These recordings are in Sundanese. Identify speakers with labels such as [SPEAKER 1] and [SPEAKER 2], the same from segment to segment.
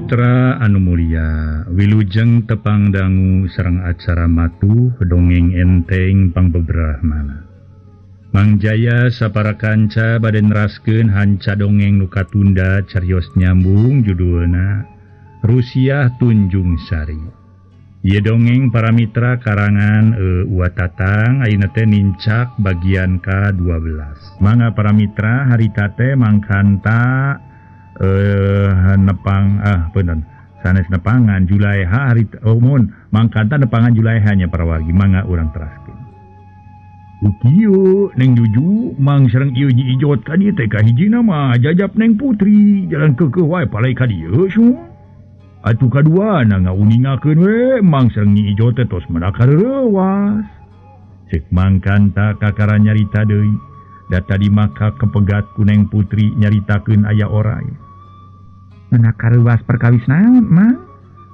[SPEAKER 1] Mitra anu mulia, wilujeng tepang dangu sareng acara matuh dongeng enteng pangbebrahmana. Mang Jaya sapara kanca bade neraskeun hanca dongeng nu katunda carios nyambung judulna Rusiah Tunjung Sari. Ieu dongeng para mitra karangan Uwa Tatang ayeuna teh nincak bagian ka-12. Mangga para mitra harita teh mangkanta nepang punten sanes nepangan Julaiha harita mun mangkanta nepangan Julaiha nya para wargi mangga urang teraskeun. Kieu Neng Juju mang sareng ieu Nyi Ijot ka dieu teh kahijina mah jajap Neng Putri jalan keukeuh wae palai ka dieu sung. Atuh kaduana ngauningakeun we mang sareng Nyi Ijot teh tos menak kareuwas. Ceuk mangkanta kakara nyarita deui. Da tadi maka kepegat ku Neng Putri nyaritakeun aya orai.
[SPEAKER 2] Menak kareuwas perkawis naon, Mang?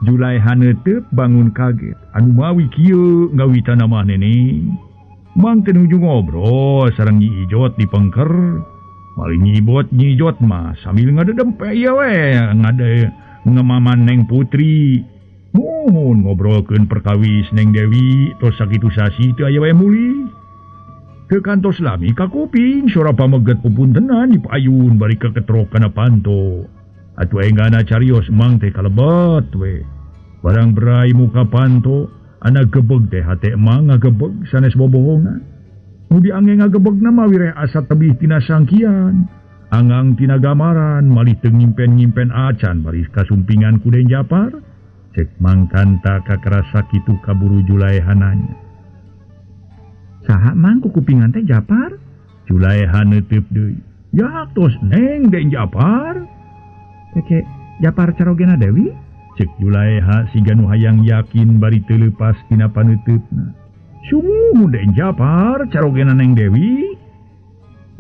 [SPEAKER 1] Julaiha neuteuk bangun kaget. Anu mawi kieu ngawitana mah neneng. Mang teh nuju ngobrol sareng Nyi Ijot di pengker. Mali Nyi Ijot mah sambil ngadedempe ieu we ngade ngemaman Neng Putri. Muhun ngobrolkeun perkawis Neng Dewi tos sakitu sasi teu aya wae mulih. Teu kantos lami ka kuping sora pameget pupuntenan di payun bari keketrok kana panto. Atuh enggana carios mang teh kalebet we. Barang berai muka panto anak gebeg teh hate emang ngagebeg sanes bobohongan. Nu diange ngagebegna mah wireh asa tebih tina sangkian. Angang tina gamaran malih teu nyimpen-nyimpen acan baris kasumpingan ku Den Japar. Cek mangkanta kakarasa kitu kaburu Julaiha nanya.
[SPEAKER 2] Saha mang ku kupingan teh Japar?
[SPEAKER 1] Julaiha neuteub deui. Ya tos Neng Den Japar.
[SPEAKER 2] Keke Japar carogena Dewi?
[SPEAKER 1] Cek Julaiha siga nu hayang yakin bari teu leupas tina panuteupna. Sumuhun Den Japar carogena Neng Dewi.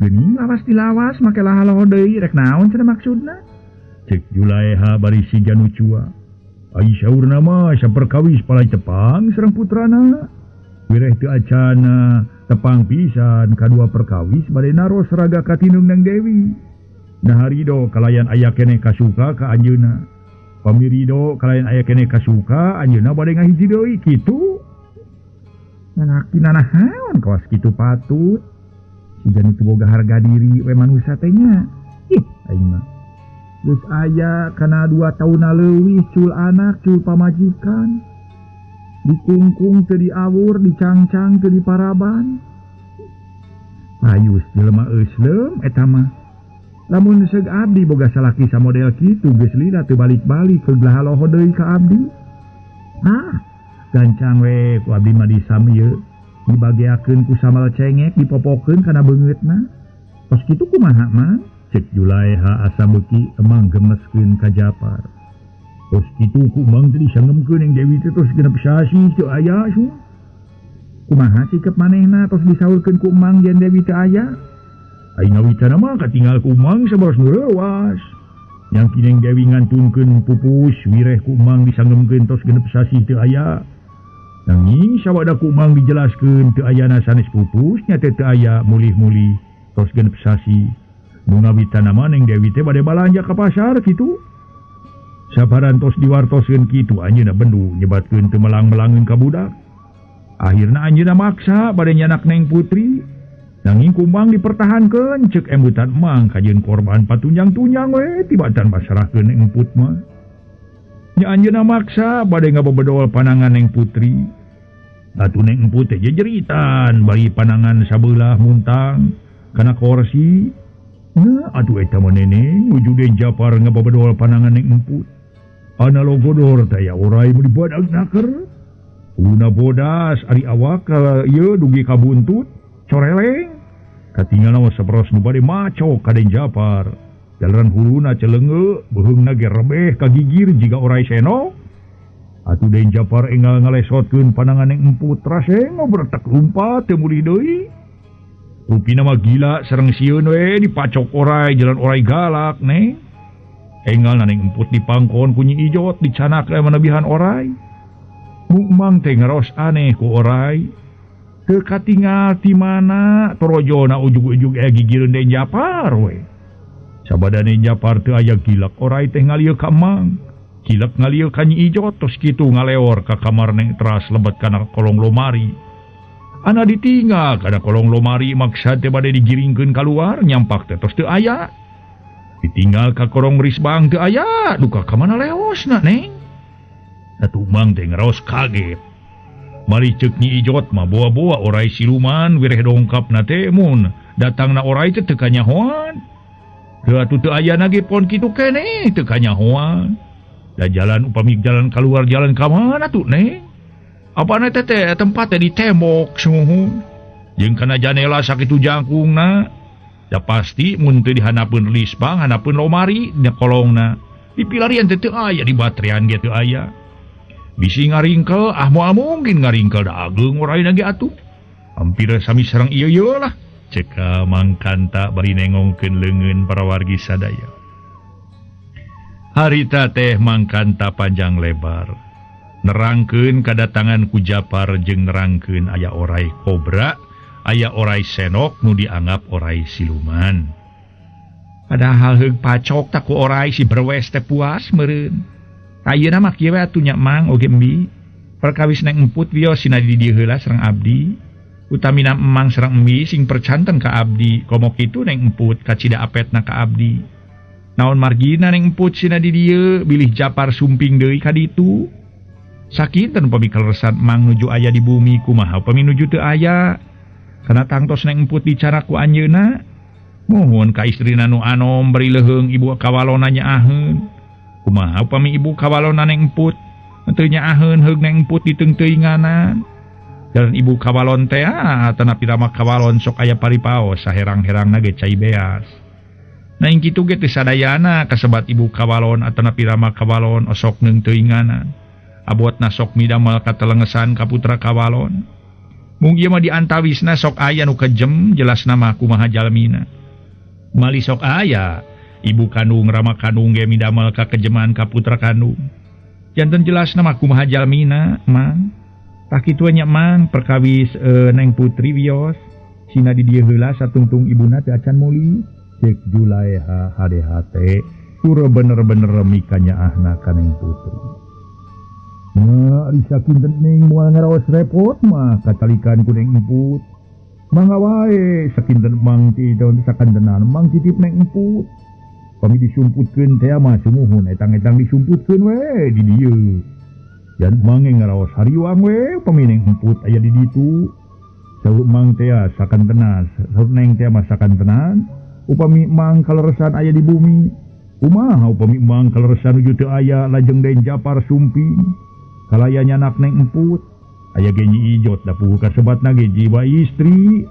[SPEAKER 2] Geuning lawas dilawas make lahaloho deui rek naon cenah maksudna?
[SPEAKER 1] Cek Julaiha bari siga nu cua. Ai saurna mah saperkawis palai tepang sareng putrana. Wireh teu acana tepang pisan kadua perkawis bade naros raga katinung Neng Dewi. Nah harido kalayan aya keneh kasuka ka anjeunna. Pamirido kalayan aya keneh kasuka anjeunna bade ngahiji deui kitu.
[SPEAKER 2] Lalaki nanahaon kawas kitu patut. Siga nu teu boga harga diri we manusia teh nya. Ih aing mah. Geus aya kana 2 taunna leuwih cul anak cul pamajikan. Dikungkung teu diawur, dicangcang teu diparaban.
[SPEAKER 1] Ayus jelema eusleum eta mah. Lamun seug abdi boga salaki samodel kitu geus lila teu balik-balik keuglah haloho deui ka abdi.
[SPEAKER 2] Ah, gancang we ku abdi mah disam ieu. Dibageakeun ku samal cengek dipopokeun kana beungeutna. Tos kitu kumaha mah?
[SPEAKER 1] Cek Julaiha asa beuki emang gemeskeun ka Japar. Tos kitu ku mang teh disangemkeun Neng Dewi teh tos genep sasi teu aya su.
[SPEAKER 2] Kumaha sikep manehna tos disaurkeun ku Mang yen Dewi teu aya?
[SPEAKER 1] Ai ngawitana mah katinggal ku Mang sabaros nu reuwas. Yang Neng Dewi ngantunkeun pupus wireh ku Mang disangemkeun tos genep sasi teu aya. Nanging sawada ku Mang dijelaskeun teu ayana sanes pupus nya teh teu aya mulih-mulih tos genep sasi. Nu ngawitana mah Neng Dewi teh bade balanja ka pasar kitu. Sabaran tos diwartoskeun kitu anjeunna bendu nyebatkeun teu melang-melangeun ka budak. Akhirna anjeunna maksa bade nyanak Neng Putri. Nanging ku Mang dipertahankeun ceuk embutan Mang kajeun korban patunjang-tunjang we tibatan pasrahkeun Neng Emput mah. Nya anjeunna maksa bade ngabebedol panangan Neng Putri. Atuh Neng Emput teh jejeritan bari panangan sabelah muntang kana korsi. Nah atuh eta mah neneng nuju Den Japar ngabebedol panangan Neng Emput. Ana logodor teh ya orai mun dibadag naker. Una bodas ari awak ieu dugi ka buntut coreleng. Katinggalna mah saperos nu bade maco ka Den Japar. Jalaran huluna celenge, beuheungna ge rebeh kagigir jiga orai seno. Atuh Den Japar enggal ngalesotkeun panangan Neng Emput raseng bertek lumpat teu mulih deui. Rupina mah gila sareng sieun we dipacok orai jalan orai galak neng. Enggal na Neng Emput dipangkon ku Nyi Ijot dicanak manabihan orai. Mung Mang teh ngaros aneh ku orai. Teu katingal ti mana torojona ujug-ujug aya gigireun Den Japar we. Sabada Den Japar teu aya gilak orai teh ngalieu ka Mang. Cilek ngalieu ka Nyi Ijot tos kitu ngaleor ka kamar Neng Teras lebet kana kolong lomari. Ana ditinggal kana kolong lomari maksa teh bade digiringkeun kaluar nyampak teh tos teu aya. Ditinggal ka korong risbang teu aya, duka ka mana leosna Neng? Atuh Mang teh ngaraos kaget. Mari ceuk Nyi Ijot mah boa-boa orai siluman wireh dongkapna teh mun datangna orai teh teu kanyahoan. Teu atuh teu aya ge pon kitu keneh teu kanyahoan. Da jalan upami jalan keluar jalan ka mana tuh Neng? Apana teh tempat teh di tembok sumuhun. Jeung kana janela sakitu jangkungna. Da pasti mun teu dihanapeun lisbang, hanapeun lomari dina kolongna. Di pilarian teh teu aya, di baterean ge teu aya. Bisi ngaringkel, ah moal mungkin ngaringkel da ageung oraina ge atuh. Hampir sami sareng ieu-ieu lah. Cek Mang Kanta bari nengongkeun leungeun para wargi sadaya. Harita teh Mang Kanta panjang lebar nerangkeun kadatangan ku Japar jeung nerangkeun aya orai kobra, aya orai senok nu dianggap orai siluman. Padahal heug pacok tak ku orai si berwes teh puas meureun. Ayeuna mah kieu we atuh nya Mang oge embi. Perkawis Neng Emput wios sina di dieu heula sareng abdi. Utamina Emang sareng embi sing percanten ka abdi, komo kitu Neng Emput kacida apetna ka abdi. Naon margina Neng Emput sina di dieu bilih Japar sumping deui ka ditu. Sakinten upami kaleresan Mang nuju aya di bumi kumaha upami nuju teu aya. Kana tangtos Neng Emput bicara ku anjeunna. Mohon ka istrina nu anom bari leuheung ibu kawalona nyaaheun. Kumaha upami ibu kawalona Neng Emput teu nyaaheun heug Neng Emput diteungteuinganan. Jalan ibu kawalon teh atanapi rama kawalon sok aya paripaos saherang-herangna ge cai beas. Nah ing kitu ge teu sadayana kasebat ibu kawalon atanapi rama kawalon osok neungteuinganan. Abotna sok midamel katelengesan ka putra kawalon. Mung ieu mah diantawisna sok aya nu kejem jelasna mah kumaha jalmina. Mali sok aya ibu kandung rama kandung ge midamel ka kejeman ka putra kandung. Janten jelasna mah kumaha jalmina, Mang. Tah kitu nya Mang perkawis Neng Putri wios sina di dieu heula satungtung ibuna teh acan muli. Cek Juleha HDHT pura bener-bener mika nyaahna ka Neng Putri. Mah ari sakinten Neng moal ngaraos repot mah katalikan ku Neng Emput. Mangga wae sakinten Mang ti sakantenan Mang titip Neng Emput. Pami disumputkeun teh mah sumuhun etang-etang disumputkeun we di dieu. Jan Mang ngaraos hariwang we pami Neng Emput aya di ditu. Saur Mang teh sakantenan, saur Neng teh mah sakantenan. Upami Mang kaleresan aya di bumi, kumaha upami Mang kaleresan nuju teu aya lajeng deui Japar sumping. Kalaya nyanak Neng Emput, aya ge Nyi Ijot da puguh kasebatna ge jiwa istri,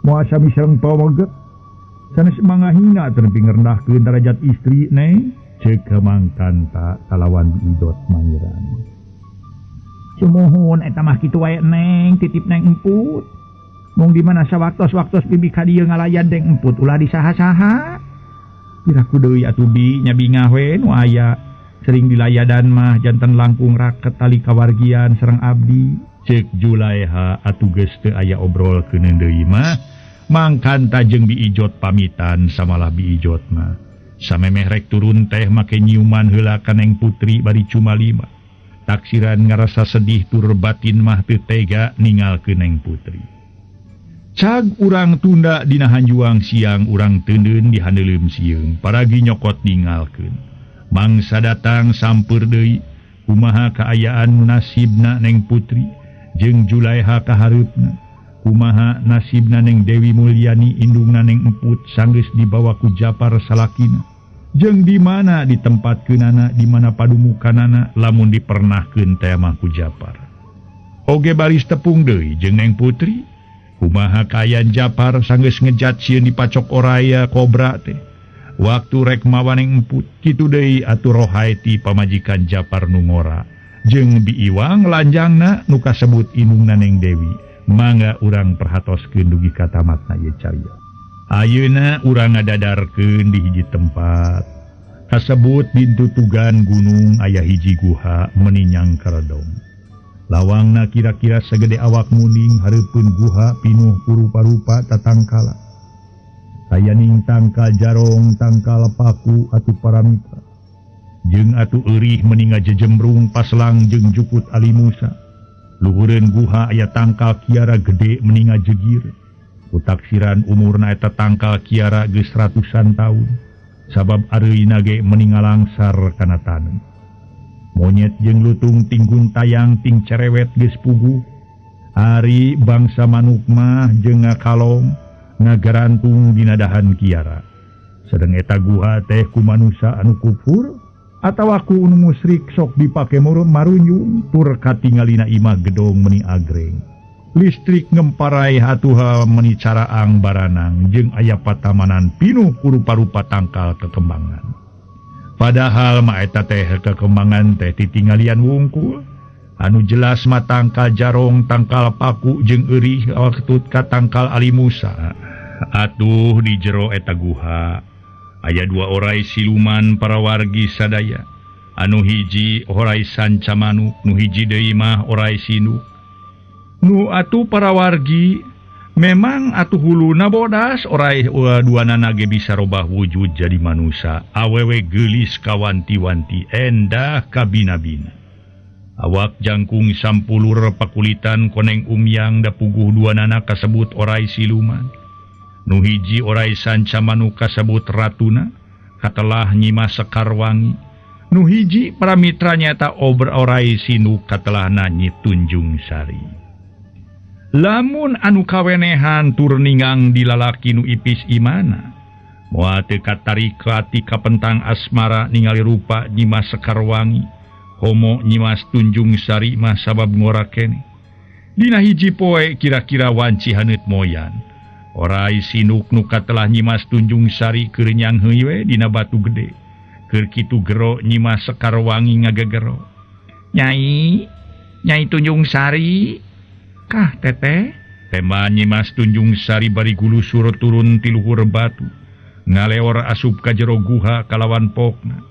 [SPEAKER 1] moal sami sareng pameget. Sanes mangahina terpi ngrendahkeun derajat istri Neng, ceuk Mang Kanta kalawan Bi Ijot mangiran. Sumuhun eta mah kitu wae Neng, titip Neng Emput. Mung di mana sawaktos-waktos bibi ka dieu ngalayan Neng Emput ulah disaha-saha. Piraku deui atuh bi nya bingah we nu aya. Sering dilayadan mah jantan langkung raket tali kawargian sareng abdi. Ceuk Juleha atuh geus teu aya obrol keuneun deui mah. Mang Kanta jeung Bi Ijot pamitan samalah Bi Ijot mah. Samemeh rek turun teh make nyiuman heula ka Neng Putri bari cumalima. Taksiran ngarasa sedih tur batin mah teu tega ningalkeun Neng Putri. Cag urang tunda dina hanjuang siang urang teundeun di handeuleum sieung paragi nyokot ningalkeun. Mangsa datang sampeur deui kumaha kaayaan nasibna Neng Putri jeung Juleha kahareupna. Kumaha nasibna Neng Dewi Mulyani indungna Neng Emput sanggeus dibawa ku Japar salakina. Jeung di mana ditempatkeunana di mana padumukanana lamun dipernahkeun teh mah ku Japar. Oge baris tepung deui jeung Neng Putri. Kumaha kaayaan Japar sanggeus ngejat sieun dipacok oraya kobra teh. Waktu rek mawa Neng Emput kitu deui atuh Rohaeti pamajikan Japar nu ngora jeung Bi Iwang lanjangna nu kasebut indungna Neng Dewi. Mangga urang perhatoskeun dugi ka tamatna ieu carita. Ayeuna urang ngadadarkeun di hiji tempat kasebut bintutugan gunung aya hiji guha meninyang karedong. Lawangna kira-kira segede awak muning hareupeun guha pinuh rupa-rupa tatangkala. Sayaning tangkal jarong, tangkal paku atuh paramita. Jeung atuh eurih meni ngajejembrung paslang jeung jukut Ali Musa. Luhureun guha aya tangkal kiara gede meni ngajegir. Kutaksiran umurna eta tangkal kiara geus ratusan taun. Sabab areuyna ge meni ngalangsar kana taneuh. Monyet jeung lutung tinggun tayang ting cerewet geus puguh. Ari bangsa manuk mah jeung ngakalong ngagarantung dina dahan kiara. Sedeng eta guha teh ku manusa anu kufur atawa ku nu musyrik sok dipake marunjung tur katingalina imah gedong meni agreng. Listrik ngemparai hatuha meni caraang baranang jeung aya patamanan pinuh ku rupa-rupa tangkal kekembangan. Padahal mah eta teh kekembangan teh titinggalian wungkul. Anu jelas mah tangkal jarong, tangkal paku jeung eurih waktu ka tangkal Ali Musa. Atuh di jero eta guha aya dua orai siluman para wargi sadaya. Anu hiji orai sanca manuk, nu hiji deui mah orai sinuk. Nu atuh para wargi memang atuh huluna bodas orai duanana ge bisa robah wujud jadi manusa. Awewe geulis kawanti-wanti endah kabina-bina. Awak jangkung sampulur pakulitan koneng umyang da puguh duanana kasebut orai siluman. Nu hiji orai sanca manuk kasebut ratuna katelah Nyimas Sekarwangi. Nu hiji paramitra nyata ober orai sinuk katelahna Nyi Tunjung Sari. Lamun anu kawenehan tur ningang dilalaki nu ipis imana. Moal teu katarik ati kapentang asmara ningali rupa Nyimas Sekarwangi. Homo Nyimas Tunjung Sari mah sabab ngora keneh. Dina hiji poe kira-kira wanci haneut moyan. Orai sinuk nu katelah Nyimas Tunjung Sari keur nyang heui we dina batu gede. Keur kitu gero Nyimas Sekarwangi ngagegero. Nyai, Nyai Tunjung Sari. Kah teteh? Tema Nyimas Tunjung Sari bari gulusur turun ti luhur batu. Ngaleor asup ka jero guha kalawan pokna.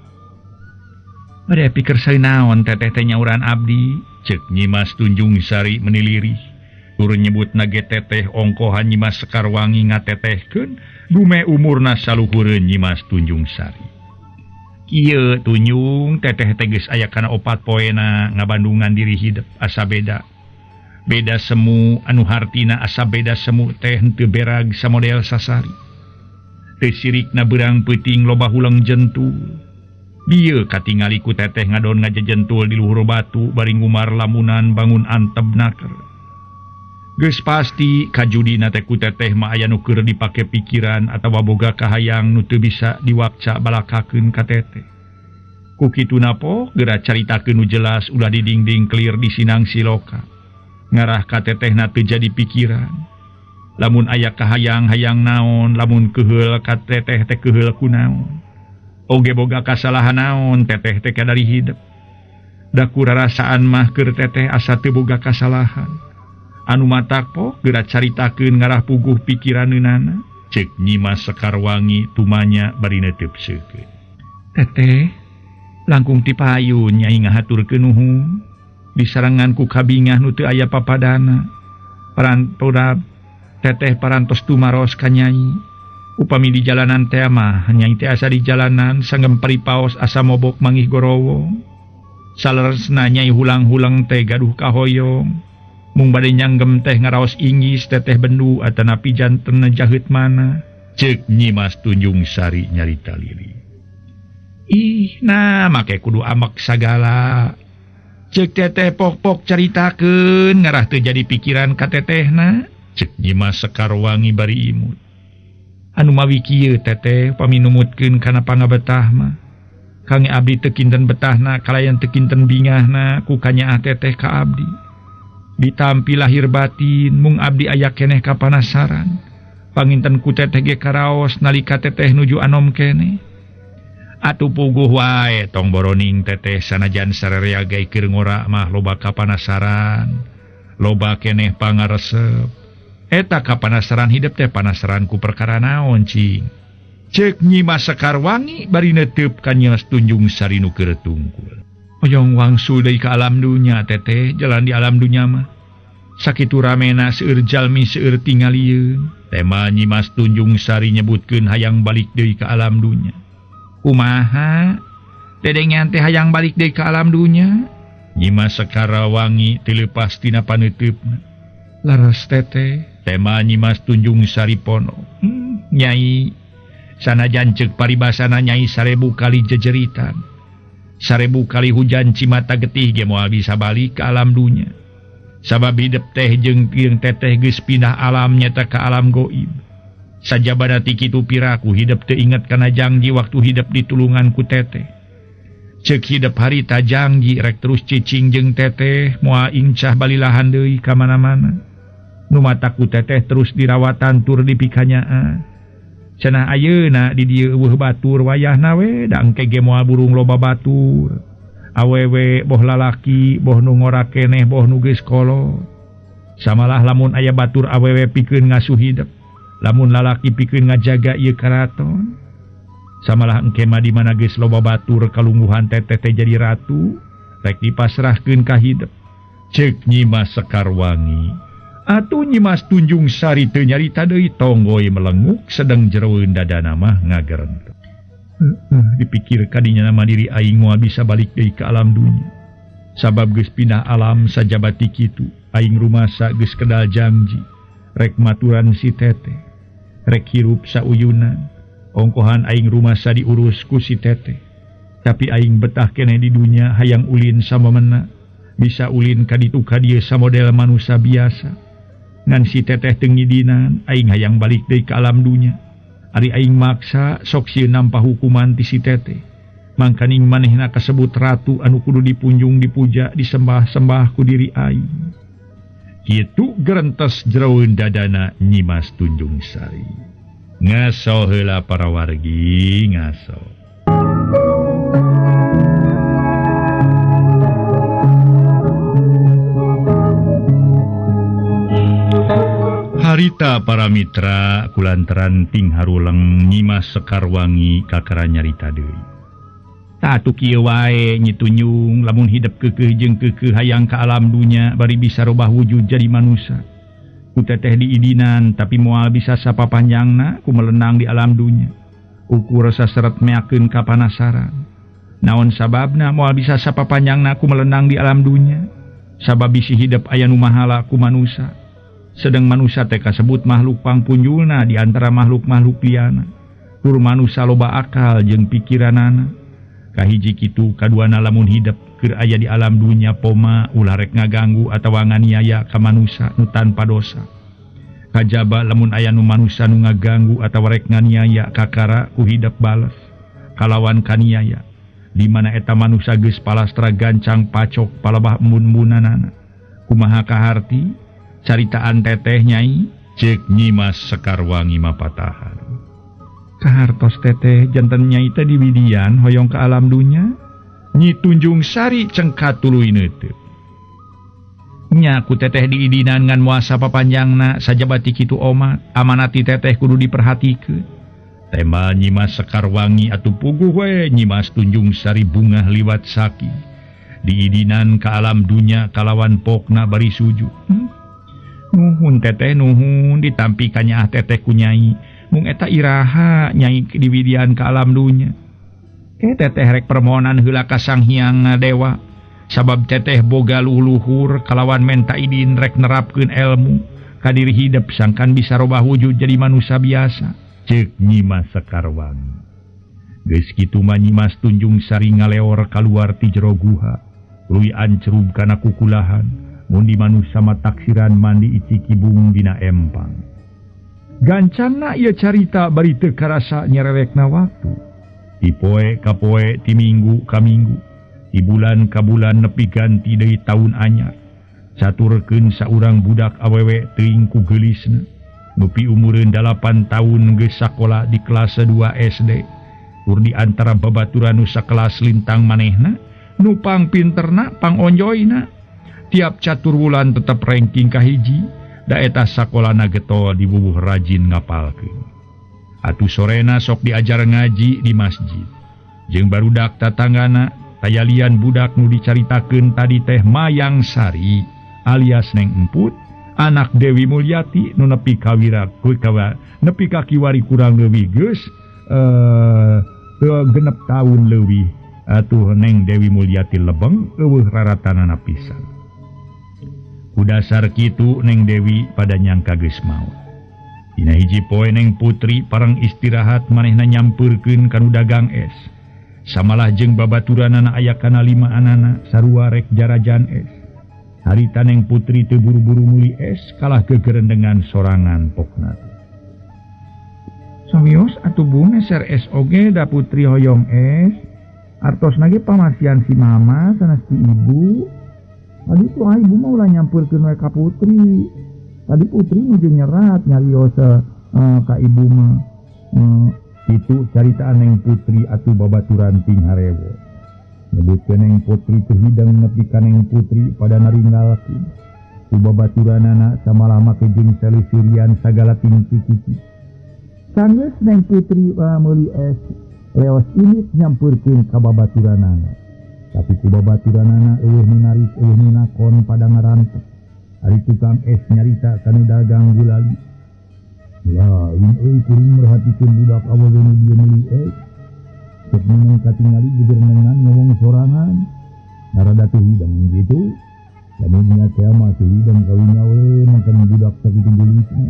[SPEAKER 1] Bade pikir naon teteh teh nyauran abdi? Ceuk Nyimas Tunjung Sari menilirih. Turun nyebut nage teteh ongkohan Nyimas Sekarwangi ngatetehkeun dume umurna saluhureun Nyimas Tunjung Sari. Kieu Tunjung teteh teh geus aya kana opat poena ngabandungan diri hidep asa beda. Beda semu anu hartina asa beda semu teh henteu berag samodel sasari. Teu sirikna beurang peuting loba huleng jentul. Bieu katingali ku teteh ngadon ngajejentul di luhur batu bari ngumar lamunan bangun anteb naker. Geus pasti kajudina teh ku teteh mah aya nu keur dipake pikiran atawa boga kahayang nu teu bisa diwakca balakakeun ka teteh. Ku kituna po geura caritakeun nu jelas ulah didingding kelir di sinang siloka. Ngarah ka tetehna teu jadi pikiran. Lamun aya kahayang-hayang naon, lamun keheul ka teteh teh keheul ku naon. Oge boga kasalahan naon teteh teh dari hidep. Da ku rarasaan mah keur teteh asa teu boga kasalahan. Anu matak po geura caritakeun ngarah puguh pikiraneunana. Ceuk Nyimas Sekarwangi tumanya bari neuteub seukeut. Teteh langkung ti payun nyai ngahaturkeun nuhun. Disarengan ku kabingah nu teu aya papadana. Parantora teteh parantos tumaros ka nyai. Upami di jalanan teh mah nyai teh asa di jalanan sanggem paripaos asa mobok mangih gorowong. Saleresna nyai hulang-hulang teh gaduh kahoyong. Mung bade nyanggem teh ngaraos inggis teteh bendu atanapi janten jaheut mana. Ceuk Nyimas Tunjung Sari nyarita lili. Ih, nah make kudu amek sagala. Ceuk teteh pok-pok caritakeun ngarah teu jadi pikiran ka tetehna. Ceuk Nyimas Sekarwangi bari imut. Anu mawi kieu teteh paminumutkeun kana pangabetah mah. Kange abdi teu kinten betahna kalayan teu kinten bingahna ku kanyaah teteh ka abdi. Ditampi lahir batin mung abdi aya keneh kapanasaran. Panginten ku teteh ge karaos nalika teteh nuju anom keneh. Atuh puguh wae tong boroning teteh sanajan sararea ge keur ngora mah loba kapanasaran. Loba keneh pangaresep. Eta kapanasaran hidep teh panasaran ku perkara naon cing. Ceuk Nyimas Sekarwangi bari neuteub ka Nyimas Tunjung Sari nu keur tungkul. Hoyong wangsul deui ka alam dunya teteh jalan di alam dunya mah. Sakitu ramena seueur jalmi seueur tingalieun. Tema Nyimas Tunjung Sari nyebutkeun hayang balik deui ka alam dunya. Kumaha?
[SPEAKER 2] Dedengean teh hayang balik deui ka alam dunya. Nyimas Sekarawangi teu leupas tina paneuteup. Laras teteh tema Nyimas Tunjung Saripono. Nyai sanajan ceuk paribasana nyai 1000 kali jejeritan, 1000 kali hujan cimata getih ge moal bisa balik ke alam dunya. Sabab hidep teh jeung teteh geus pindah alam nyata ka alam goib. Sajabana ti kitu piraku hidep teu inget kana jangji waktu hidep ditulungan ku teteh. Ceuk hidep harita jangji rek terus cicing jeung teteh moal incah balilahan deui ka mana-mana. Nu mataku teteh terus dirawatan tur dipikanyaa. Cenah ayeuna di dieu eueuh batur wayahna we da engke ge moal burung loba batur. Awewe boh lalaki boh nu ngora keneh boh nu geus kolot. Samalah lamun aya batur awewe pikeun ngasuh hidep, lamun lalaki pikeun ngajaga ieu karaton. Samalah engke mah di mana geus loba batur kalungguhan teteh teh jadi ratu, rek dipasrahkeun ka hidep. Ceuk Nyimas Sekarwangi. Atuh Nyimas Tunjung Sari teu nyarita deui tonggoy melenguk sedeng jeroeun dadana mah ngagerentek. Dipikir kadinya nama diri aing moal bisa balik deui ka alam dunya. Sabab geus pindah alam sajabati kitu, aing rumasa geus kedal janji rek maturan si teteh, rek hirup sauyunan. Ongkohan aing rumasa diurus ku si teteh. Tapi aing betah keneh di dunya hayang ulin samemena, bisa ulin ka ditu ka dieu samodel manusia biasa. Ngan si teteh teu ngidinan, aing hayang balik deui ka alam dunya. Ari aing maksa sok sieun nampa hukuman ti si teteh. Mangkaning manehna kasebut ratu anu kudu dipunjung dipuja disembah-sembah ku diri aing. Kitu gerentes jeroeun dadana Nyimas Tunjung Sari. Ngaso heula para wargi, ngaso. Harita para mitra kulantaran ting haruleng Nyimas Sekarwangi kakara nyarita deui. Tatu kieu wae Nyi Tunjung lamun hidep keukeuh jeung keukeuh hayang ka alam dunya bari bisa robah wujud jadi manusia. Ku teteh diidinan tapi moal bisa sapapanjangna ku melenang di alam dunya. Ukur saseret meakeun ka panasaran. Naon sababna moal bisa sapapanjangna ku melenang di alam dunya? Sabab bisi hidep aya nu mahala ku manusia. Sedang manusia teh kasebut makhluk pangpunjulna di antara makhluk-makhluk liana. Tur manusia loba akal jeung pikiranana. Kahiji kitu kaduana lamun hidep keur aya di alam dunya poma ulah rek ngaganggu atawa nganiaya ka manusia nu tanpa dosa. Kajaba lamun aya nu manusia nu ngaganggu atawa rek nganiaya kakara ku hidep bales kalawan kaniaya. Di mana eta manusia geus palastra gancang pacok palebah embun-embunanana. Kumaha kaharti? Caritaan teteh nyai cek Nyimas Sekarwangi mapatahan. Kahartos teteh janten nyai teh diwidian hoyong ke alam dunya. Nyi Tunjung Sari cengkat tuluy neuteut. Nya ku teteh diidinan ngan moal sapapanjangna sajabati kitu omat amanati teteh kudu diperhatikeun. Tema Nyimas Sekarwangi atuh puguh we Nyimas Tunjung Sari bungah liwat saki. Diidinan ka alam dunya kalawan pokna bari sujud. Nuhun teteh nuhun ditampi kanyaah teteh ku nyai. Mung eta iraha nyai diwidian ka alam dunya. Teteh rek permohonan heula ka Sang Hyang Dewa. Sabab teteh boga luhur kalawan menta idin rek nerapkeun ilmu ka diri hidep sangkan bisa robah wujud jadi manusia biasa. Ceuk Nyimas Sekarwangi. Geus kitu mah Nyimas Tunjung Sari ngaleor kaluar ti jero guha. Tuluy ancrub kana kukulahan. Mun di manusia mah taksiran mandi icikibung dina empang. Gancangna ieu carita bari teu karasa nyerewekna waktu. Ti poe ka poe, ti minggu ka minggu, ti bulan ka bulan nepi ganti deui taun anyar. Caturkeun saurang budak awewe teuing ku geulisna. Nepi umureun 8 tahun geus sakola di kelas 2 SD. Tur di antara babaturan nu sakelas lintang manehna, nu pangpinterna, pangonjoyna. Tiap catur wulan tetep ranking kahiji, da eta sakolana getol dibubuh rajin ngapalkeun. Atuh sorena sok diajar ngaji di masjid. Jeung barudak tatanggana, tayalian budak nu dicaritakeun tadi teh Mayang Sari alias Neng Emput, anak Dewi Mulyati nu nepi kawira nepi ka kiwari kurang leuwih geus 6 tahun leuwih
[SPEAKER 1] Atuh Neng Dewi Mulyati lebeng eueuh raratanana pisan. Ku dasar kitu Neng Dewi pada nyangka geus maot. Dina hiji poe Neng Putri parang istirahat manehna nyampeurkeun ka nu dagang es. Samalah jeung babaturanana aya kana lima anana sarua rek jarajan es. Harita Neng Putri teu buru-buru meuli es kalah gegerendengan sorangan pokna.
[SPEAKER 2] Sawios atuh bu meser es oge da Putri hoyong es. Artos nage pamasian si mama sanes si ibu. Tadi tuh ibu mah ulah nyampurkeun we ka Putri. Tadi Putri nuju nyerat nyarios ka ibu mah.
[SPEAKER 1] Itu caritaan Neng Putri atuh babaturan ting harewo. Nyebutkeun Neng Putri teu hidang nepi ka Neng Putri pada naringgalkeun. Ku babaturanana samalah make jeung salisirian sagala ting ciki.
[SPEAKER 2] Sanggeus Neng Putri meuli es leos ini nyampurkeun ka babaturanana. Tapi ku babaturanana eueuh nu narik eueuh nu nakon pada ngarantep. Ari tukang es nyarita ka nu dagang gulali.
[SPEAKER 1] Lain euy kuring merhatikeun budak awewe nu dieu meuli es. Cek memang katingali gegerendengan ngomong sorangan. Narada teu hidang kitu. Lamun nya teh mah teu hidang kawinya we makan budak sakitu geulisna.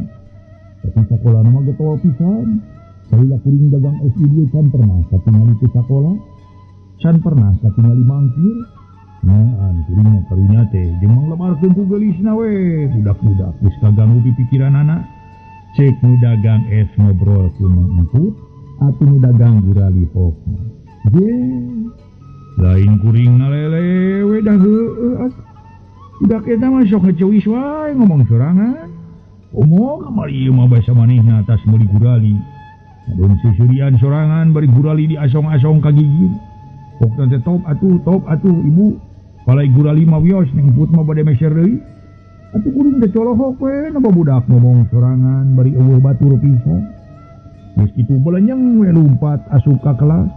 [SPEAKER 1] Tapi sakolana mah getol pisan. Salila kuring dagang es ieu can pernah katingali teu sakola. Can pernah katingali mangkir. Naan kuring mah karunya teh jeung manglebarkeun ku geulisna we. Budak-budak geus kaganggu pipikiranana. Cek nu dagang es ngobrol ku nu emput atuh nu dagang gurali pokna. Je lain kuring ngalele we dah heueuh atuh. Budak eta mah sok ngeceuis wae ngomong sorangan. Komo kamari ieu mah basa manehna atas meuli gurali. Ngadon sisirian sorangan bari gurali diasong-asong ka gigi. Pokna teh top atuh ibu. Palai gurali mah wios Neng Put mah bade meser deui. Atuh kuring teh colohok we napa budak ngomong sorangan bari eueuh batur pisan. Geus kitu belenyeng we lumpat asup ka kelas.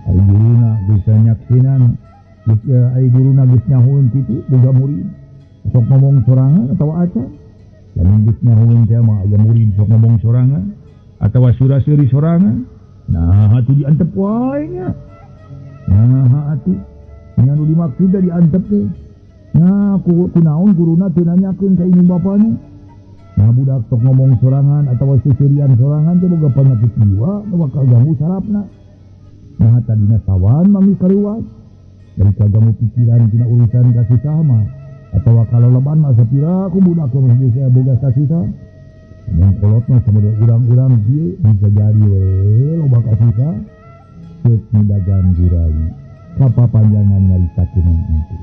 [SPEAKER 1] Ari guruna geus nyaksinan, geus ari guruna geus nyahoeun kitu boga murid. Sok ngomong sorangan atawa acan. Lamun geus nyahoeun teh mah aya murid sok ngomong sorangan atawa sura-seuri sorangan. Nah atuh diantep wae nya. Nah atuh nya nu dimaksud da diantep teh. Nah kunaon guruna teu nanyakeun ka indung bapana. Nah budak sok ngomong sorangan atawa sisirian sorangan teh boga panyakit jiwa atawa kaganggu sarafna. Nah tadina sawan manggih kaluar. Dari kaganggu pikiran tina urusan kasusah mah atawa kaleleban mah sapira ku budak mah geus boga kasusah. Mun kolot mah samode urang-urang ieu bisa jadi we loba kasusah. Cek nu dagang gurali. Kapapanjangan nyaritakeun itu.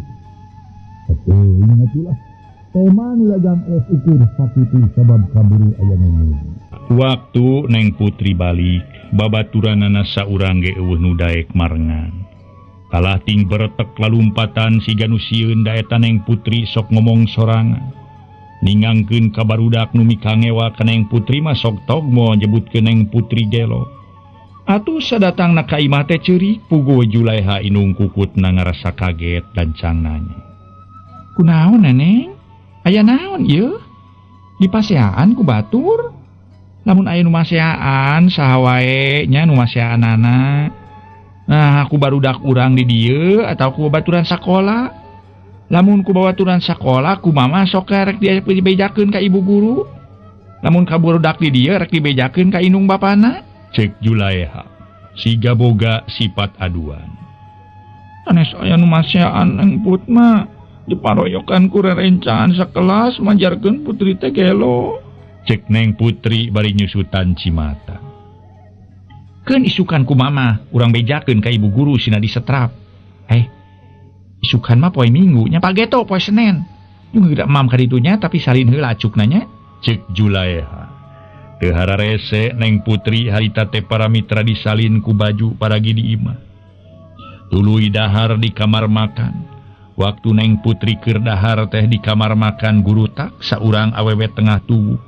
[SPEAKER 1] Atuh ingat ulah. Tema nu dagang es ukur sakitu sabab kaburu aya nu. Waktu Neng Putri balik, babaturanana saurang ge eueuh nu daek marengan. Kalah ting beretek lalumpatan siga nu sieun da eta Neng Putri sok ngomong sorangan. Ningangkeun ka barudak nu mikangewa ka Neng Putri mah sok togmo nyebutkeun Neng Putri gelo. Atuh sadatangna ka imah teh ceurik puguh Juleha inung kukutna ngarasa kaget dan cang nanya.
[SPEAKER 2] Kunaon Neneng? Aya naon ieu? Dipaseaan ku batur? Lamun aya nu maseaan saha wae nya nu maseaanana. Nah, aku barudak urang di dieu atau ku babaturan sakola. Lamun ku babaturan sakola ku mama sok rek dibejakeun ka ibu guru. Lamun ka barudak di dieu rek dibejakeun ka indung bapana.
[SPEAKER 1] Cek Juleha siga boga sifat aduan.
[SPEAKER 2] Sanes aya nu maseaan Neng Put mah diparoyokan ku rerencangan sakelas majarkeun Putri teh gelo.
[SPEAKER 1] Cek Neng Putri bari nyusutan cimata.
[SPEAKER 2] Keun isukan ku mama urang bejakeun ka ibu guru sina disetrap. Isukan mah poe Minggu nya pageto poe Senen. Jeung geura mam ka ditunya tapi salin heula acukna nya.
[SPEAKER 1] Cek Juleha. Teu hararese Neng Putri harita teh para mitra disalin ku baju paragi di imah. Tuluy dahar di kamar makan. Waktu Neng Putri keur dahar teh di kamar makan guru tak saurang awewe tengah tubuh.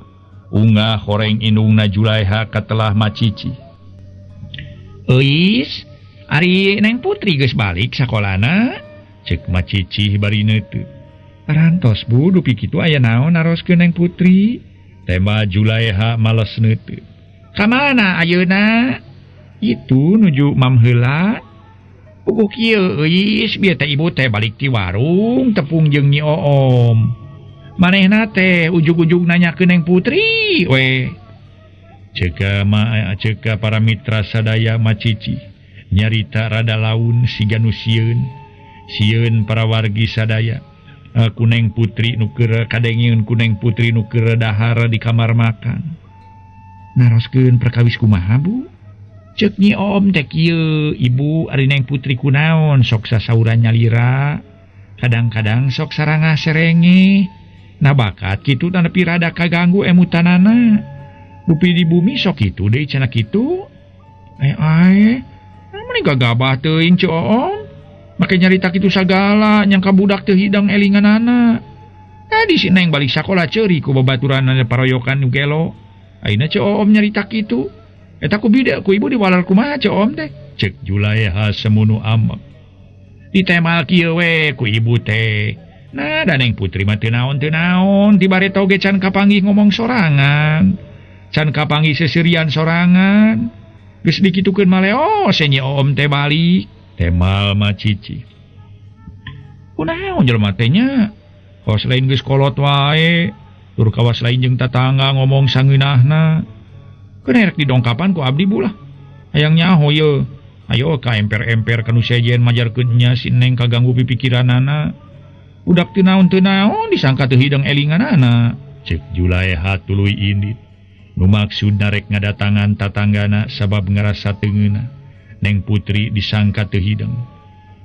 [SPEAKER 1] Unggah horeng indungna Juleha katelah macici.
[SPEAKER 2] Euis, ari Neng Putri geus balik sakolana?
[SPEAKER 1] Cek macici bari neuteut.
[SPEAKER 2] Parantos bu, dupi kitu aya naon naroskeun Neng Putri?
[SPEAKER 1] Tema Juleha males neuteut.
[SPEAKER 2] Ka mana ayeuna? Itu nuju mam heula. Puguh kieu euis bieu teh ibu teh balik ti warung tepung jeung Nyi Oom. Manehna teh ujug-ujug nanyakeun Neng Putri we.
[SPEAKER 1] Ceka ma ceka para mitra sadaya macici nyarita rada laun siga nu sieun. Sieun para wargi sadaya. Ku Neng Putri nu keur kadengeun ku Neng Putri nu keur dahar di kamar makan.
[SPEAKER 2] Naroskeun perkawis kumaha Bu? Ceuk Nyi Oom teh kieu, Ibu ari Neng Putri kunaon sok sasauran nyalira, kadang-kadang sok sarangah serenge. Nah bakat kitu nepi rada kaganggu emutanana. Rupi di bumi sok kitu deui cenah kitu. Ai meni gagabah teuing Ceu Oom. Make nyarita kitu sagala nyangka budak teu hidang elinganana. Tadi si Neng balik sakola ceuri ku babaturanna paroyokan nu gelo. Ayeuna Ceu Oom nyarita kitu. Eta ku bida ku ibu diwalar kumaha Ceu Oom teh?
[SPEAKER 1] Cek Juleha semunu amek.
[SPEAKER 2] Ditemal kieu we ku ibu teh. Nah, da Neng Putri mah teu naon-teu naon, ti bareto ge can kapanggih ngomong sorangan. Can kapanggih seserian sorangan. Geus dikitukeun mah leos Nyi Oom teh balik.
[SPEAKER 1] Temal mah cici.
[SPEAKER 2] Kunaon jelema teh nya? Kawas lain geus kolot wae. Tur kawas lain jeung tatangga ngomong sangeunahna. Keun rek didongkapan ku abdi bu lah. Hayang nyaho ye. Ayo ka emper-emper kanu sejen majarkeun nya si Neng kaganggu pipikiranana. Budak teu naon-teu naon disangka teu hidang elinganana.
[SPEAKER 1] Cek Juleha tuluy indit. Nu maksud narek ngadatangan tatanggana sabab ngarasa teu ngeunah. Neng Putri disangka teu hidang.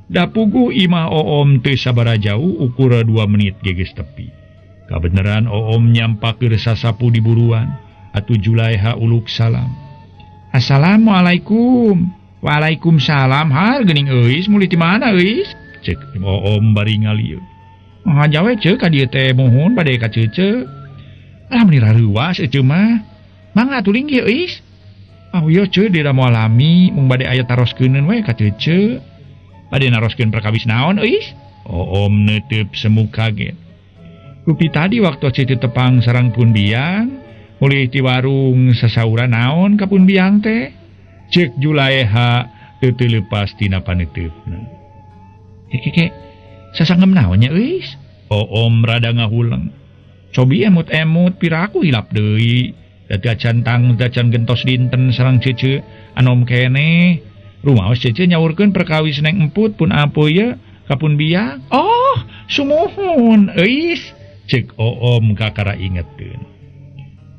[SPEAKER 2] Da puguh imah Oom teu sabaraha jauh ukur 2 menit geus tepi.
[SPEAKER 1] Kabeneran Oom nyampak keur sasapu di buruan. Atuh Juleha uluk salam.
[SPEAKER 2] Assalamualaikum. Waalaikumsalam. Har geuning euis muli ti mana euis?
[SPEAKER 1] Cek Oom bari ngalieu.
[SPEAKER 2] Ngajawe ceu ka dieu teh muhun bade ka ceuceu. Alah meuni rareuwas eceu mah. Mangga atuh linggih euis. Ah ieu ceu dira moal lami mung bade aya taroskeun we ka ceuceu. Bade naroskeun perkawis naon euis?
[SPEAKER 1] Oom neuteup semu kaget.
[SPEAKER 2] Rupi tadi waktu ceuceu tepang sareng pun biang, mulih ti warung sasauran naon ka pun biang teh?
[SPEAKER 1] Cek Juleha teu teu leupas tina paneuteup-na.
[SPEAKER 2] Keke sasangem naon nya euis?
[SPEAKER 1] Oom rada ngahuleng.
[SPEAKER 2] Cobi emut-emut piraku hilap deui. Da acan tang acan gentos dinten sareng ceuceu anom keneh. Rumaos ceuceu nyaurkeun perkawis Neng Emput pun apo ye ka pun biang. Oh, sumuhun euis.
[SPEAKER 1] Cek Oom kakara ingeteun.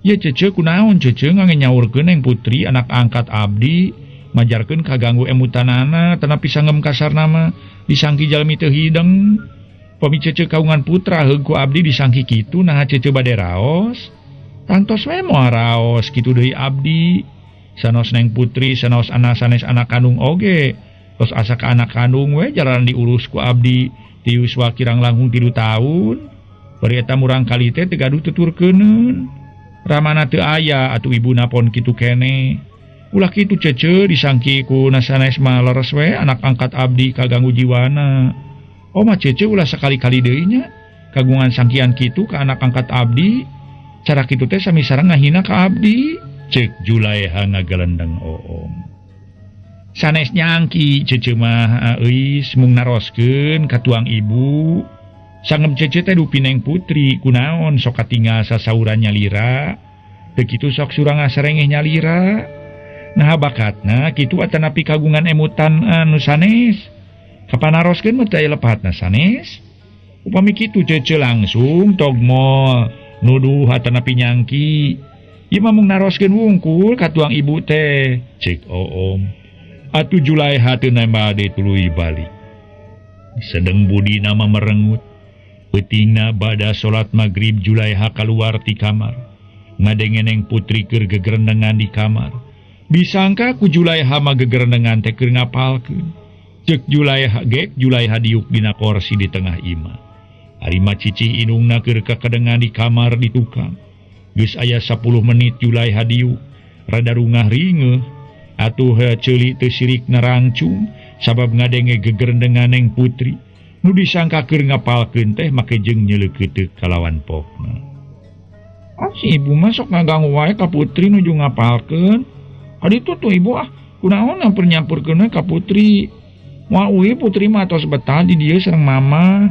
[SPEAKER 2] Ye ceuceu kunaon ceuceu ngange nyaurkeun Neng Putri anak angkat abdi majarkeun kaganggu emutanana tanapi sangem kasarna mah disangki jalmi teu hideng. Pami ceuceu kaungan putra heug ku abdi disangki kitu naha ceuceu bade raos. Tangtos we moal raos kitu deui abdi. Sanos Neng Putri sanos anak sanes anak kandung oge. Tos asa ka anak kandung we jalan diurus ku abdi ti yuswa kirang langkung 3 tahun. Bari eta murang kali teh teu gaduh tuturkeuneun. Ramana teu aya atuh ibuna pon kitu keneh. Ulah kitu ceuceu disangki ku nasanes mah leres we anak angkat abdi kaganggu jiwana. Oma ceuceu ulah sakali-kali deui nya kagungan sangkian kitu ka anak angkat abdi. Cara kitu teh sami sareng ngahina ka abdi.
[SPEAKER 1] Cek Juleha ngagalendeng Oom.
[SPEAKER 2] Sanes nyangki ceuceu mah euis mung naroskeun ka tuang ibu. Sangem ceuceu teh dupi Neng Putri kunaon sok katingal sasauran nyalira. Teu kitu sok surang sarengeh nyalira. Nah bakatna kitu atanapi kagungan emutan anu sanes. Kapan naroskeun mah teu aya lepatna sanes. Upami kitu ceuceu langsung tog moal nuduh atanapi nyangki. Ieu mah mung naroskeun wungkul ka tuang ibu teh.
[SPEAKER 1] Cek Oom. Atuh Juleha teu nembal deui tuluy balik. Sedeng budina mah merengut. Peutingna bada salat magrib Juleha kaluar ti kamar. Ngadenge Neng Putri keur gegerendengan di kamar.
[SPEAKER 2] Disangka ku Juleha mah gegerendengan teh keur ngapalkeun. Cek Juleha gek Juleha diuk dina korsi di tengah imah.
[SPEAKER 1] Ari mah cicih indungna keur kakedengan di kamar di tukang. Geus aya 10 menit Juleha diuk. Rada rungah ringeuh. Atuh ceuli teu sirik nerangcung sabab ngadenge gegerendengan Neng Putri. Nu disangka keur ngapalkeun teh make jeung nyeleukeuteup kalawan pokna. Ah si ibu mah sok ngaganggu wae ka Putri nuju ngapalkeun. Adi tuh ibu ah kunaon nyampur-nyampurkeun ka Putri.
[SPEAKER 2] Moal uih putri mah tos betah di dieu sareng mama.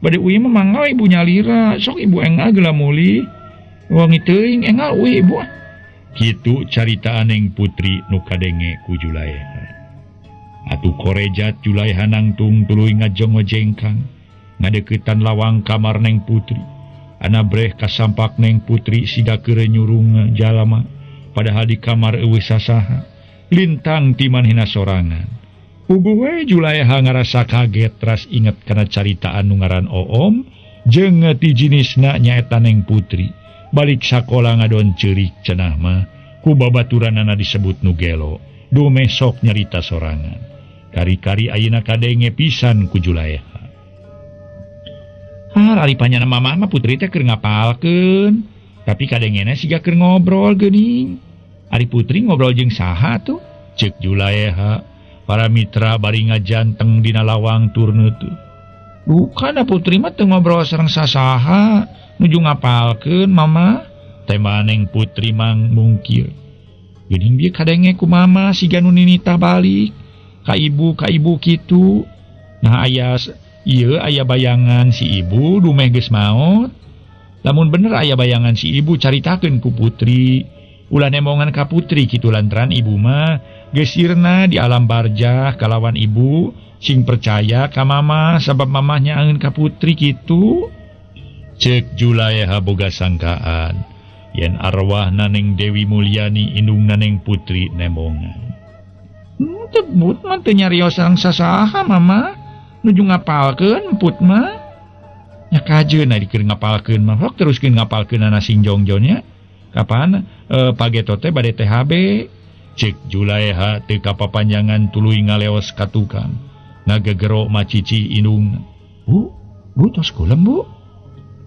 [SPEAKER 2] Bade uih mah mangga ibu nyalira, sok ibu enggal geula mulih. Wangi teuing enggal uih ibu. Kitu caritaan Neng Putri nu kadenge ku Julaeha. Atuh korejat Julaeha nangtung tuluy ngajongojengkang ngadeukeutan lawang kamar Neng Putri. Anabreh kasampak Neng Putri siga keur nyurung jalama padahal di kamar eueuh sasaha. Lintang ti manehna sorangan. Puguh we Julaeha ngarasa kaget teras inget kana caritaan nu ngaran Oom jeung ti jinisna nyaeta Neng Putri. Balik sakola ngadon ceurik cenah mah ku babaturanana disebut nu gelo. Dumeh sok nyarita sorangan. Kari-kari ayeuna kadenge pisan ku Julaeha. Har ari panyana mamah mah Putri teh keur ngapalkeun, tapi kadengena siga keur ngobrol geuning. Ari Putri ngobrol jeung saha tuh? Ceuk Julaeha. Para mitra bari ngajanteng dina lawang tur neuteut. Bukan Putri mah teu ngobrol sareng sasaha, nuju ngapalkeun mama. Tema Neng Putri mang mungkir. Geuning bieu kadenge ku mama siga nu ninitah balik ka ibu kitu. Nah aya ieu aya bayangan si ibu dumeh geus maot. Lamun bener aya bayangan si ibu caritakeun ku Putri. Ulah nemongan ka Putri kitu lantaran ibu mah geus sirna di alam barjah kalawan ibu sing percaya ka mama sabab mamahnya angeun ka Putri kitu. Ceuk Julaeha boga sangkaan yen arwahna Neng Dewi Mulyani indungna Neng Putri nemongan. Tebut mah teu nyarios sareng sasaha mama. Nuju ngapalkeun emput mah. Nya kajeun ari keur ngapalkeun mah sok teruskeun ngapalkeunana sing jongjonnya. Kapan pageto teh bade THB. Ceuk Julaeha teu kapapanjangan tuluy ngaleos ka tukang. Ngagegero macici indungna. Bu, bu tos kulem bu.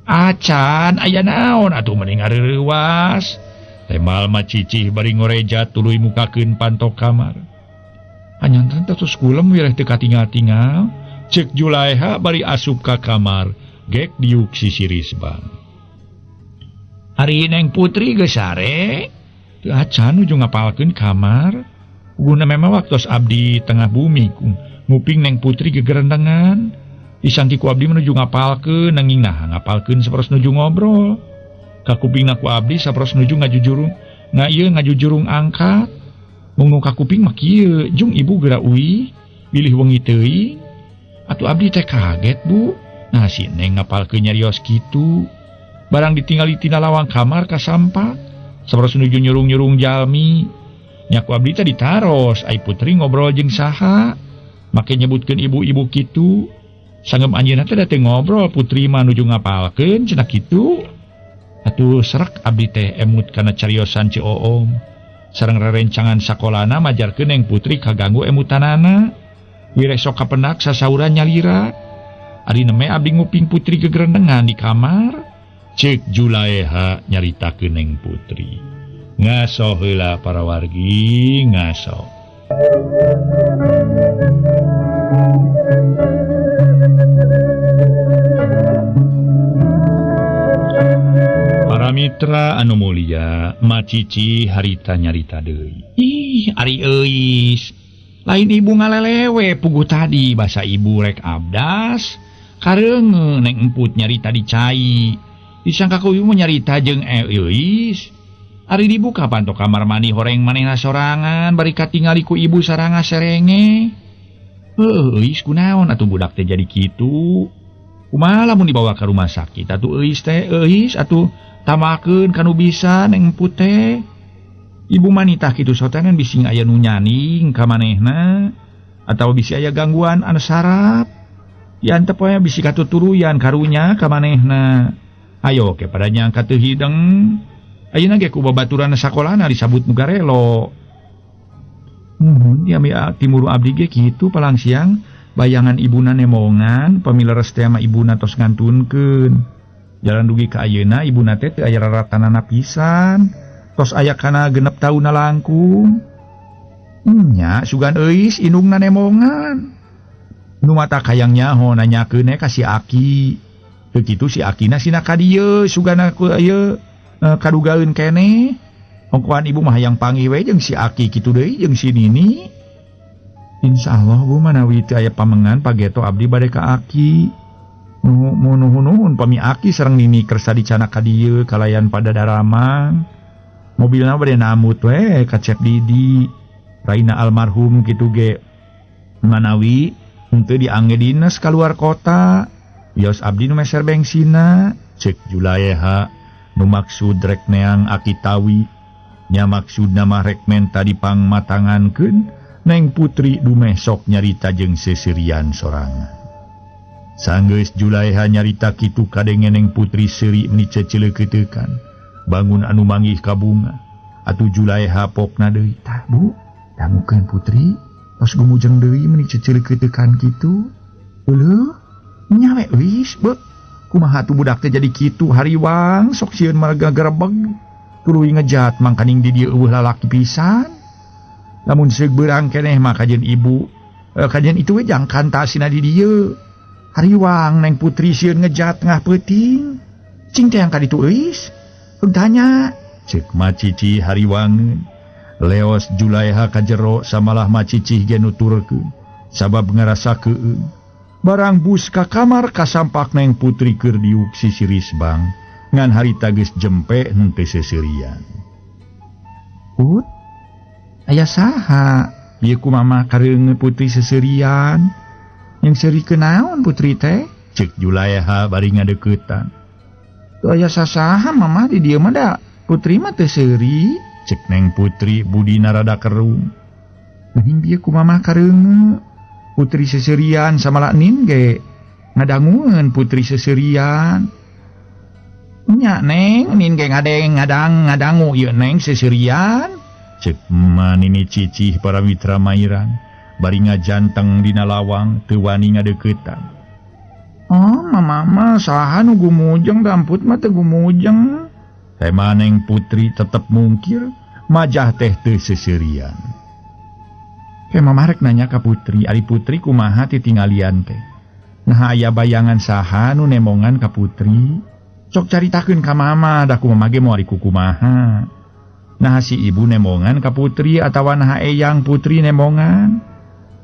[SPEAKER 2] Acan aya naon atuh mending areuwas. Temal macicih bari ngoreja tuluy mukakeun pantok kamar. Hanyantan tos kulem wireh teu katingal-tingal. Ceuk Julaeha bari asup ka kamar, gek diuk sisi risbang. Ari Neng Putri geus sare, teu acan nuju ngapalkeun kamar. Guna memang waktos abdi tengah bumi nguping Neng Putri gegerendengan. Disangki ku abdi menuju ngapalkeun nanging nah ngapalkeun saperos nuju ngobrol. Kakupingna ku abdi saperos nuju ngajujurung, nga ieu ngajujurung angkat. Mung nu kakuping mah kieu, jung ibu geura uih, bilih wengi teuing. Atuh abdi teh kaget bu. Nah si Neng ngapalkeun nyarios kitu. Barang ditinggali tina lawang kamar kasampak. Saperos nuju nyurung-nyurung jalmi. Nya ku abdi teh ditaros, ai Putri ngobrol jeung saha? Make nyebutkeun ibu-ibu kitu. Sanggem anjeunna teh teu ngobrol, Putri mah nuju ngapalkeun cenah kitu. Atuh serak abdi teh emut kana cariosan Ceu Oom. Sareng rerencangan sakolana majarkeun Neng Putri kaganggu emutanana. Wireh sok kapenak sasauran nyalira. Ari neme abdi nguping Putri gegerendengan di kamar. Ceuk Julaeha nyaritakeun Neng Putri. Ngaso heula para wargi, ngaso. Para mitra anu mulia, macici harita nyarita deui. Ih, ari euis. Lain ibu ngalelewe puguh tadi basa ibu rek abdas. Kareungeun Neng Emput nyarita di cai. Disangka ku ibu nyarita jeung euis. Ari dibuka panto kamar mandi horeng manehna sorangan bari katingali ku ibu saranga serenge. Heuh, euis kunaon atuh budak teh jadi kitu. Kumaha lamun dibawa ka rumah sakit atuh euis teh euis atuh tamakeun kanu bisa Neng Emput teh. Ibu manitah kitu sotangan bising aya nu nyaning ka manehna atawa bisi aya gangguan anu saraf. Diantep we bisi katuturuyan karunya ka manehna. Ayo ke pada nyangka teu hideng. Ayeuna ge ku babaturan sakolana disabut nu garelo. Muhun ya timuru abdi ge kitu palang siang bayangan ibuna nemongan pamileres teh mah ibuna tos ngantunkeun. Jalan dugi ka ayeuna ibuna teh teu aya raratanana pisan. Tos aya kana 6 taunna langkung. Nya sugan euis indungna nemongan. Nu mata kayang nyaho nanyakeun ka si Aki. Teu kitu si Akina sina ka dieu sugana ku ieu kadugaeun keneh. Ongkoan ibu mah hayang panggih we jeung si Aki kitu deui jeung si Nini. Insyaallah Bu manawi teu aya pamengan pageto abdi bade ka aki. Nuhun pami aki sareng nini kersa dicana ka dieu kalayan pada daramang. Mobilna bade namut we ka Cep Didi. Raina almarhum kitu ge manawi henteu diangge dinas kaluar kota. Wios abdi nu meser bengsina. Cek Julaeha nu maksud rek neang aki Tawi. Nya maksudna mah rek menta dipangmatangankeun Neng Putri dumeh sok nyarita jeung seserian sorangan. Sanggeus Julaeha nyarita kitu kadenge Neng Putri seuri meni cecileukeuteukan. Bangun anu manggih ka bunga. Atuh Julaeha pokna deui. Tah Bu, dangukeun Putri, tos gumujeng deui meni cecileukeuteukan kitu. Euleuh, nya we euis, beuh. Kumaha atuh budak teh jadi kitu hariwang sok sieun marga gerebeg. Tuluy ngejat mangkaning di dieu eueuh lalaki pisan. Lamun seug beurang keneh mah kajeun ibu, kajeun itu we jangkan tasina di dieu. Hariwang Neng Putri sieun ngejat tengah peuting. Cing teh yang ka ditu euis. Heug tanya, ceuk macici hariwangeun. Leos Julaeha ka jero samalah macicih ge nuturkeun sabab ngarasa keueung. Barang bus ka kamar kasampak Neng Putri keur diuk sisiris bang. Ngan harita geus jempe henteu seserian. Put, aya saha? Bieu ku mama kareungeut Putri seserian. Yang seuri kunaon Putri teh? Ceuk Julaeha bari ngadeuketan. Teu aya sasaha mama di dieu mah da Putri mah teu seuri. Ceuk Neng Putri budina rada kerung. Geuning bieu ku mama kareungeut Putri seserian samalah nin ge ngadangueun Putri seserian. Nya Neng, nin ge ngadeng ngadang ngadangu ieu Neng seserian. Cek manini cicih para mitra mairan bari ngajanteng dina lawang teu wani ngadeuketan. Oh, mama mah saha nu gumujeng damput mah teu gumujeng. Tema Neng Putri tetep mungkir majah teh teu seserian. Ke mama rek nanya ka Putri, ari Putri kumaha titinggalian teh? Nah aya bayangan saha nu nemongan ka Putri? Sok caritakeun ka mama, da ku mama ge moal dikukumaha. Nah si ibu nemongan ka Putri atawa nah eyang Putri nemongan.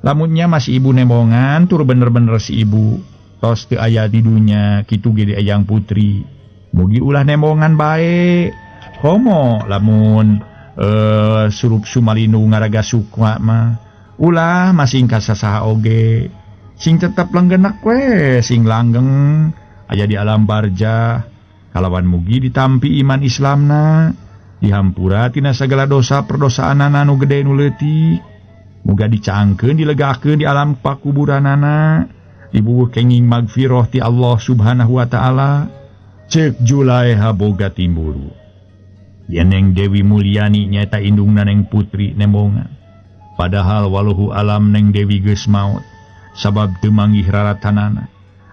[SPEAKER 2] Lamunnya masih ibu nemongan tur bener-bener si ibu tos teu aya di dunya kitu ge di eyang Putri. Mugi ulah nemongan bae. Komo lamun surup sumalinu ngaraga sukma mah ulah masing ka sasaha oge. Sing tetep lenggenek we, sing langgeng aya di alam barjah. Kalawan mugi ditampi iman Islamna. Dihampura tina segala dosa perdosaanana nu gede nu leutik. Muga dicangkeun dilegakeun di alam pakuburanana. Dibubuh kenging magfirah ti Allah Subhanahu wa taala. Ceuk Julaeha boga timburu. Yen Neng Dewi Mulyani nyaeta indungna Neng Putri nembongan. Padahal waluhu alam Neng Dewi geus maot sabab teu manggih raratanana.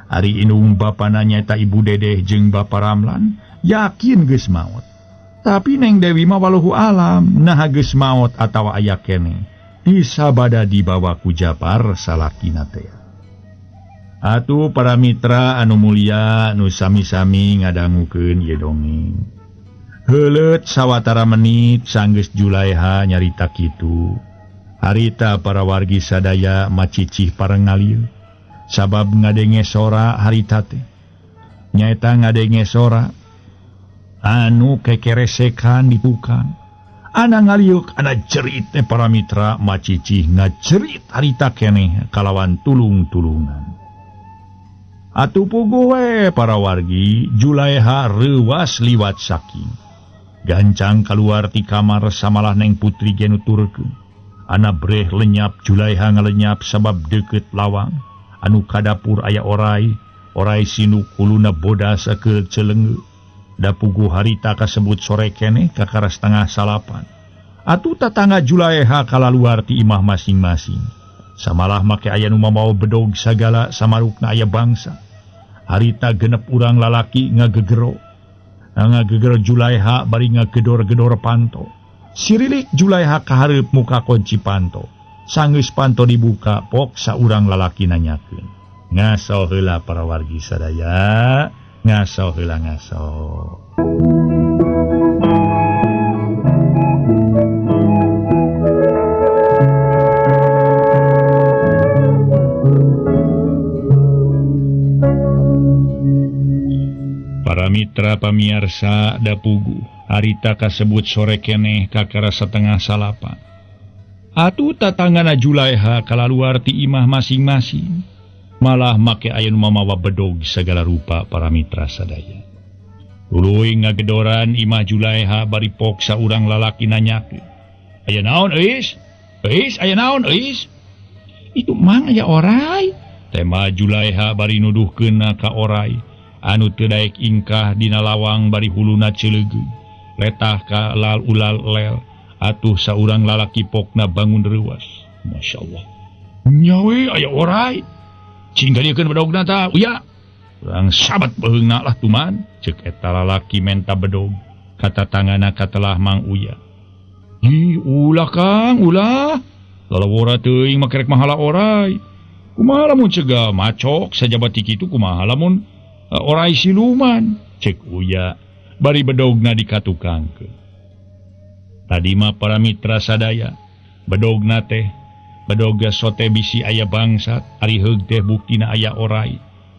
[SPEAKER 2] Ari indung bapana nyaeta Ibu Dedeh jeung Bapa Ramlan yakin geus maot. Tapi Neng Dewi mah waluhu alam naha geus maot atawa aya keneh. Disabada dibawa ku Japar salakina teh. Atuh para mitra anu mulia nu sami-sami ngadangukeun ieu dongeng. Heuleut sawatara menit sanggeus Julaeha nyarita kitu. Harita para wargi sadaya macicih pareng ngalieu. Sabab ngadenge sora harita teh. Nyaeta ngadenge sora anu kekeresekan di tukang. Ana ngaliuk ana jerit teh para mitra macicih ngajerit harita keneh kalawan tulung-tulungan. Atuh puguh we para wargi Julaeha reuwas liwat saking. Gancang kaluar ti kamar samalah Neng Putri ge nuturkeun. Ana breh lenyap Julaeha ngalenyap sabab deukeut lawang. Anu kadapur aya orai, orai sinuk huluna bodas ke celengeu. Da puguh harita kasebut sore keneh kakara 7:30. Atuh tatangga Julaeha kalaluar ti imah masing-masing. Samalah make aya nu mamau bedog sagala samarukna aya bangsa. Harita genep urang lalaki ngagegero. Ngagegero Julaeha bari ngagedor-gedor panto. Sirilik Julaeha kahareup muka kunci panto. Sanggeus panto dibuka pok saurang lalaki nanyakeun. Ngaso heula para wargi sadaya, ngaso heula ngaso.
[SPEAKER 1] mitra pamiarsa dapugu harita kasebut sore keneh kakara 7:30. Atuh tatanggana Julaiha kalaluar ti imah masing-masing. Malah make aya nu mamawa bedog segala rupa para mitra sadaya. Tuluy ngagedoran imah Julaiha bari pok saurang lalaki nanyakeun. Aya naon euis? Euis aya naon euis? Itu mang aya orai. Tema Julaiha bari nuduhkeunna ka orai. Anu teu daek ingkah dina lawang bari huluna ceuleugeuh. Letah ka lal ulal lel. Atuh saurang lalaki pokna bangun reuas. Masya Allah. Nyawe aya orai. Cing gadiekeun bedogna ta, uya. Urang sabat beheungna lah tuman. Ceuk eta lalaki menta bedog. Kata tangana katelah Mang Uya. Ih, ulah Kang, ulah. Lalawora teuing mah kerek mahala orai. Kumaha lamun cegah macok sajabat kitu kumaha lamun orai siluman, cek Uya bari bedogna dikatukangkeun. Tadi mah para mitra sadaya, bedogna teh bedoga sote bisi aya bangsat, ari heug teh buktina aya orai.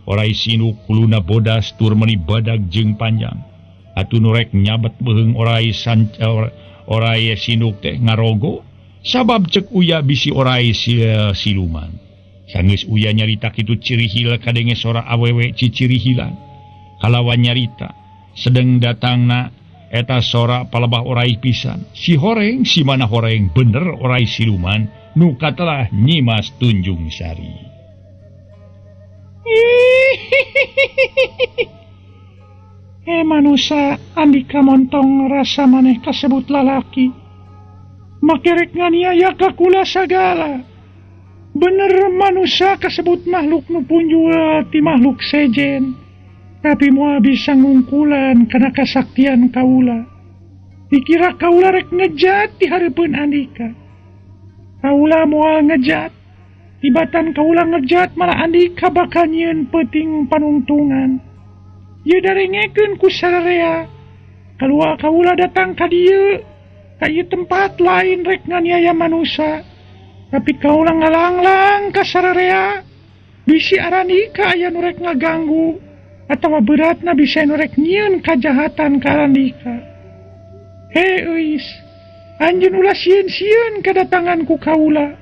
[SPEAKER 1] Orai sinuk kuluna bodas tur meuni badag jeung panjang. Atuh nu rek nyabet beuheung orai orai sinuk teh ngarogo sabab cek Uya bisi orai siluman. Sanggeus Uya nyarita kitu cirihil kadenge sora awewe cicirihilan. Kalawan nyarita sedeng datangna eta sora palebah orai pisan. Si horeng si mana horeng bener orai siluman nu katelah Nyimas Tunjung Sari.
[SPEAKER 3] Manusa andika montong rasa maneh kasebut lalaki. Makerek nganiaya ka kula sagala. Bener manusia kasebut makhluk nu punjul ti makhluk sejen. Tapi moal bisa ngungkulan kana kasaktian kaula. Dikira kaula rek ngejat di hareupeun andika. Kaula moal ngejat. Tibatan kaula ngejat malah andika bakal nyieun peuting panungtungan. Ieu darengekeun ku sararea. Kaluar kaula datang ka dieu, ka ieu tempat lain rek nganiaya manusia. Tapi kaula ngalanglang ka sararea. Bisi arandika aya nu rek ngaganggu atawa beratna bisa nu rek nyieun kajahatan ka arandika. He euis, anjeun ulah sieun-sieun kedatangan ku kaula.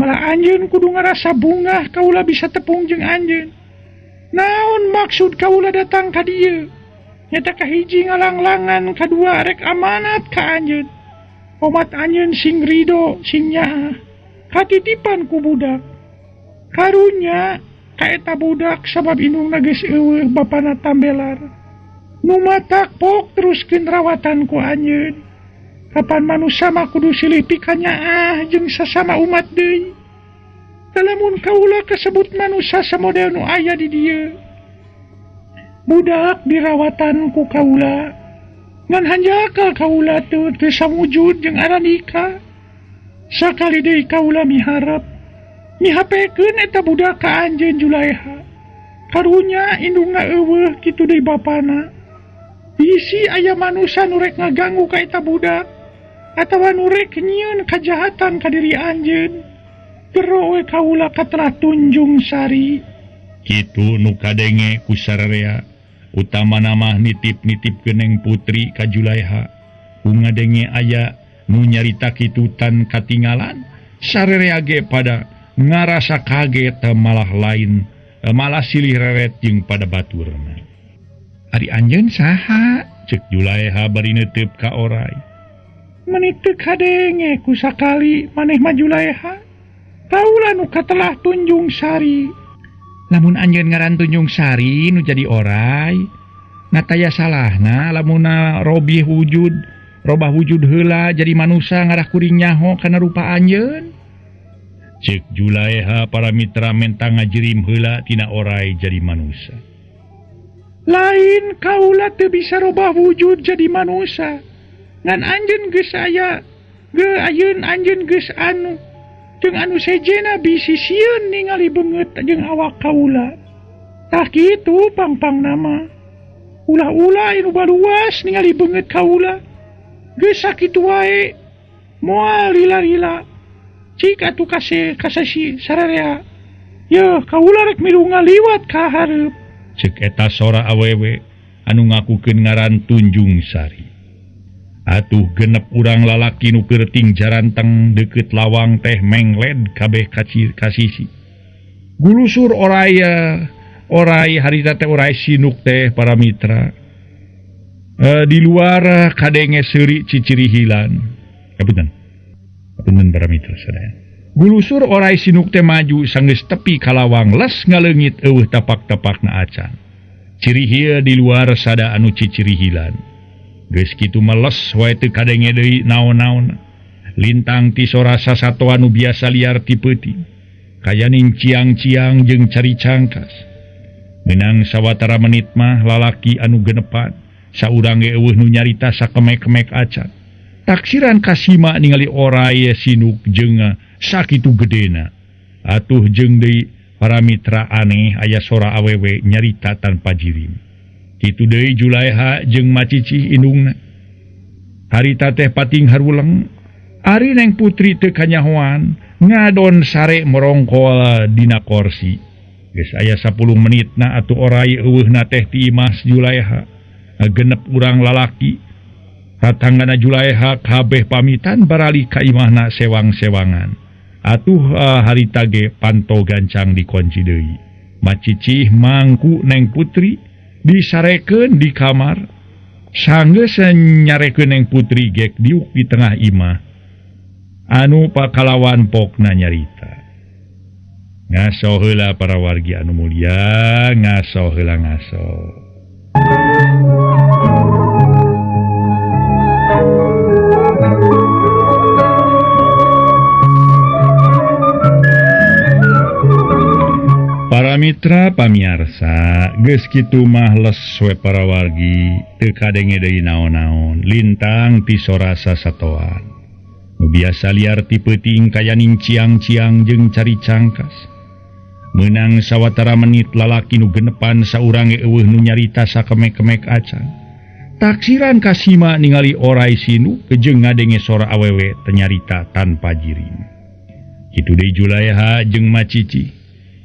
[SPEAKER 3] Malah anjeun kudu ngarasa bungah kaula bisa tepung jeung anjeun. Naon maksud kaula datang ka dieu? Nyata kahiji ngalanglangan, kadua rek amanat ka anjeun. Omat anjeun sing rido, sing nyaah. Katitipan ku budak. Karunya ka eta budak sabab indungna geus eueuh bapana tambelar. Nu matak pok teruskeun rawatan ku anjeun. Kapan manusia mah kudu silih pikanyaah jeung sasama umat deui. Lamun kaula kasebut manusia samodel nu aya di dieu. Budak dirawatan ku kaula. Ngan hanjakal kaula teu samujud jeung arandika. Sakali deui kaula miharep mihapekeun eta budak ka anjeun Julaiha. Karunya indungna eueuh kitu deui bapana. Bisi aya manusia nu rek ngaganggu ka eta budak atawa nu rek nyieun kajahatan ka diri anjeun. Gero we kaula katelah Tunjung Sari.
[SPEAKER 1] Kitu nu kadenge ku sararea. Utamana mah nitip-nitip geneng putri ka Julaiha. Ku ngadenge aya nu nyarita kitu tan katingalan, sararea ge pada ngarasa kaget malah lain, malah silih reret jeung pada baturna. Ari anjeun saha? Ceuk Julaiha bari neuteup ka orai.
[SPEAKER 3] Meuni teu kadenge ku sakali maneh mah Julaiha. Kaula nu katelah Tunjung Sari.
[SPEAKER 2] Lamun anjeun ngaran Tunjung Sari nu jadi orai, nataya salahna lamunna robih wujud, robah wujud heula jadi manusia ngarah kuring nyaho kana rupa anjeun.
[SPEAKER 1] Ceuk Julaiha para mitra menta ngajirim heula tina orai jadi manusia.
[SPEAKER 3] Lain kaula teu bisa robah wujud jadi manusia. Ngan anjeun geus aya, ge ayeun anjeun geus anu jeung anu sejena bisi sieun ningali beungeut jeung awak kaula. Tah kitu pangpang nama. Ulah-ulah anu baluas ningali beungeut kaula. Geus sakitu wae moal lila-lila. Cik atuh kasasi sararea. Yeuh kaula rek milu ngaliwat ka hareup.
[SPEAKER 1] Ceuk eta sora awewe anu ngakukeun ngaran Tunjung Sari. Atuh genep urang lalaki nu keur ting jaranteng deukeut lawang teh mengled kabeh kasisi. Gulusur orai orai harita teh orai sinuk teh para mitra. Di luar kadenge seuri cicirihilan. Kapunten. Kapunten para mitra sadaya. Gulusur orai sinuk teh maju sanggeus tepi ka lawang les ngaleungit eueuh tapak-tapakna acan. Cirihil di luar sada anu cicirihilan. Geus kitu meles wae teu kadenge deui naon-naon. Lintang ti sora sasatoan nu biasa liar ti peuting. Kayaning ciang-ciang jeung cari cangkas. Meunang sawatara menit mah lalaki anu genepan saurang ge eueuh nu nyarita sakemek-kemek acan. Taksiran kasima ningali orai sinuk jeung sakitu gedena. Atuh jeung deui para mitra aneh aya sora awewe nyarita tanpa jirim. Kitu deui Julaiha jeung Macicih indungna. Harita teh pating haruleng. Ari Neng Putri teu kanyahoan ngadon sare merongkol dina korsi. Geus aya 10 menitna atuh orai eueuhna teh ti imah Julaiha. Genep urang lalaki tatanggana Julaiha kabeh pamitan baralih ka imahna sewang-sewangan. Atuh harita ge panto gancang dikunci deui. Macicih mangku Neng Putri disarekeun di kamar. Sanggeus nyarekeun Neng Putri gek diuk di tengah imah. Anu pakalawan pokna nyarita. Ngaso heula para wargi anu mulia, ngaso heula ngaso. Para mitra pamiarsa, geus kitu mah les we para wargi, teu kadenge deui naon-naon, lintang ti sora sasatoan. Nu biasa liar ti peuting kayaning ciang-ciang jeung cari cangkas. Meunang sawatara menit lalaki nu genepan saurang ge eueuh nu nyarita sakemek-kemek acan. Taksiran kasima ningali orai sinuk jeung ngadenge sora awewe teu nyarita tanpa jirim. Kitu deui Julaiha jeung Macicih.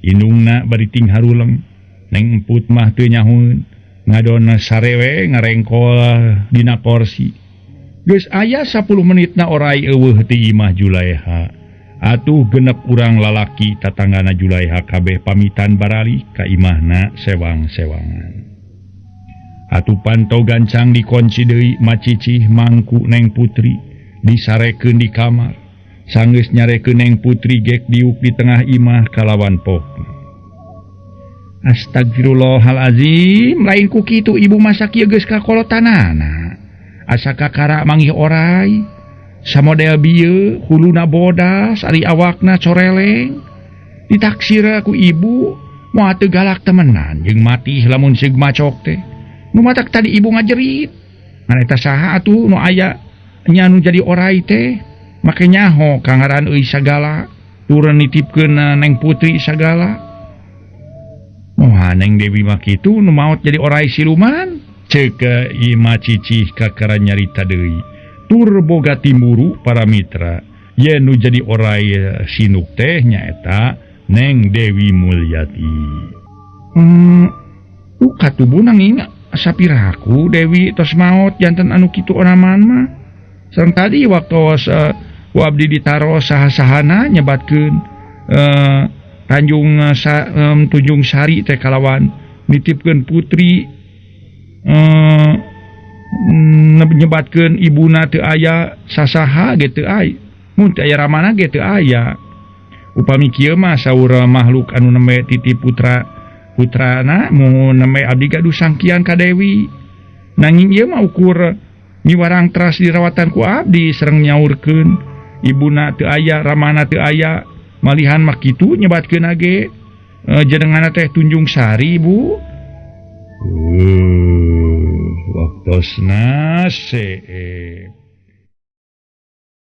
[SPEAKER 1] Indungna bari ting haruleng, Neng Emput mah teu nyahoeun, ngadon sarewe ngarengkol dina korsi. Geus aya 10 menitna orai eueuh ti imah Julaiha. Atuh genep urang lalaki tatanggana Julaiha kabeh pamitan baralih ka imahna sewang-sewangan. Atuh panto gancang dikunci deui Macicih mangku Neng Putri disarekeun di kamar. Sanggeus nyarekeun Neng Putri gek diuk di tengah imah kalawan pokna. Astagfirullahalazim, lain ku kitu ibu masak ieu geus kakolotanana. Asa kakara manggih orai samodel bieu huluna bodas ari awakna coreleng. Ditaksir ku ibu moal teu galak temenan jeung matih lamun seug macok teh. Nu matak tadi ibu ngajerit. Ngan eta saha atuh nu aya nya nu jadi orai teh? Make nyaho ka ngaran euy sagala, turun nitipkeun Neng Putri sagala. Moha Neng Dewi mah kitu nu maot jadi orai siluman. Ceuk Ima Cicih kakara nyarita deui. Tur boga timburu para mitra, yen nu jadi orai sinuk teh nyaeta Neng Dewi Mulyati. Katubuh nanging sapiraku Dewi tos maot janten anu kitu onaman mah. Sareng tadi waktos ku abdi ditaro saha-sahana nyebatkeun Tanjung Tunjung Sari teh kalawan nitipkeun putri nyebatkeun ibuna teu aya sasaha ge teu aya mun teu aya ramana ge teu aya. Upami kieu mah saur makhluk anu nembe titip putra putrana mu nembe abdi gaduh sangkian ka Dewi. Nanging ieu mah ukur miwarang teras dirawatan ku abdi sareng nyaurkeun ibuna teu aya ramana teu aya malihan mah kitu nyebatkeun age jenengana teh Tunjung Sari Bu. Waktosna seep.